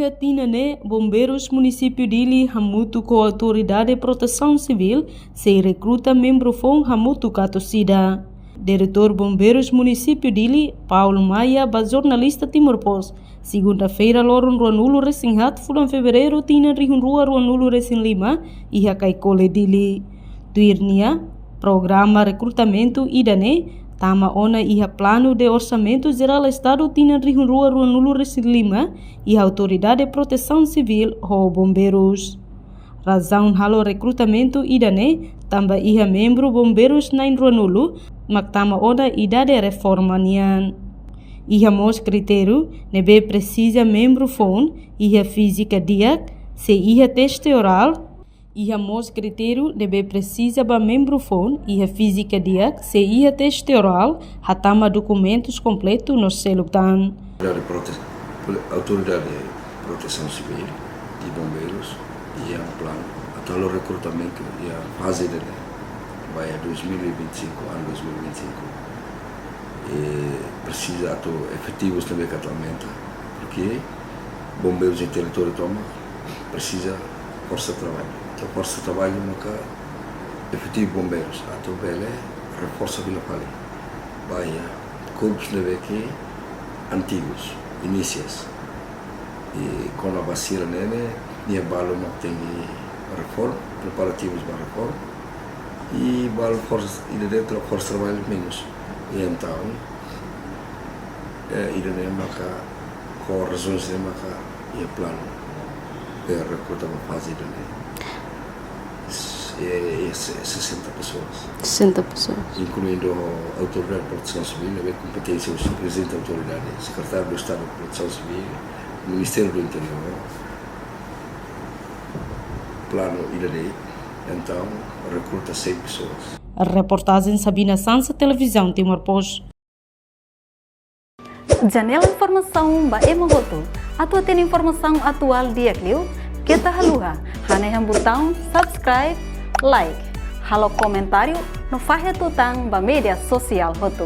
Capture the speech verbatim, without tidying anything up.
Tinan ne'e, Bombeirus Munisípiu Dili hamutuk ho Autoridade Protesaun Sivíl sei rekruta membru foun hamutuk atu sida. Diretór Bombeirus Munisípiu Dili, Paulo Maia, ba jornalista Timor Post, segunda-feira, loron ruanulu-resin-haat fulan Fevereiru tinan rihun rua ruanulu-resin-lima, iha Caicoli, Dili. Tuir nia, programa rekrutamentu ida-ne'e tama ona iha Planu de Orsamentu Jerál Estadu tinan rihun rua ruanulu-resin-lima, iha Autoridade Protesaun Sivíl ho Bombeirus. Razaun halo rekrutamentu ida-ne'e tanba iha membru Bombeirus na'in ruanulu mak tama ona idade reforma nian. Iha mós kritériu ne'ebé presiza membru foun iha fízika di'ak, sei iha teste orál. Iha mós kritériu ne'ebé presiza ba membru foun iha fízika di'ak, sei iha teste orál, hatama dokumentus kompletu no seluk tan. Autoridade Prote-, Autoridade Protesaun Sivíl i Bombeirus iha planu atu halo rekrutamentu iha faze ida-ne'e, ba iha dois mil e vinte e cinco, ano dois mil e vinte e cinco. E presiza atu efetivus ne'ebé atu aumenta, porke bombeirus iha territóriu tomak presiza forsa traballu. Entaun, forsa traballu maka efetivu bombeirus atu bele reforsa fila fali ba iha korpus ne'ebé ke antigus, inísias. I kona-ba sira-ne'e ne'e, nia balu mak tenke reforma, preparativus ba reforma. I balu forsa, i de dentro forsa traballu menus. I entaun, eh, ida-ne'e maka, ho razaun ne'e maka, iha planu, eh, rekruta ba faze ida-ne'e. S-, eh, eh, se-, sessenta pessoas. Sessenta pessoas. Inkluindo Autoridade Protesaun Sivíl, ne'ebé kompeténsia husi Prezidente Autoridade, Sekretáriu Estadu Protesaun Sivíl, Ministériu Interiór, planu ida-ne'e, entaun, rekruta cem pessoas. Reportajen Sabina Sansa, Televizaun Timor Post. Janela informasaun ba ema hotu. Atu hatene informasaun atuál di'ak liu, keta haluha hanehan butaun subscribe, like, halo komentáriu no fahe tutan ba média sosiál hotu.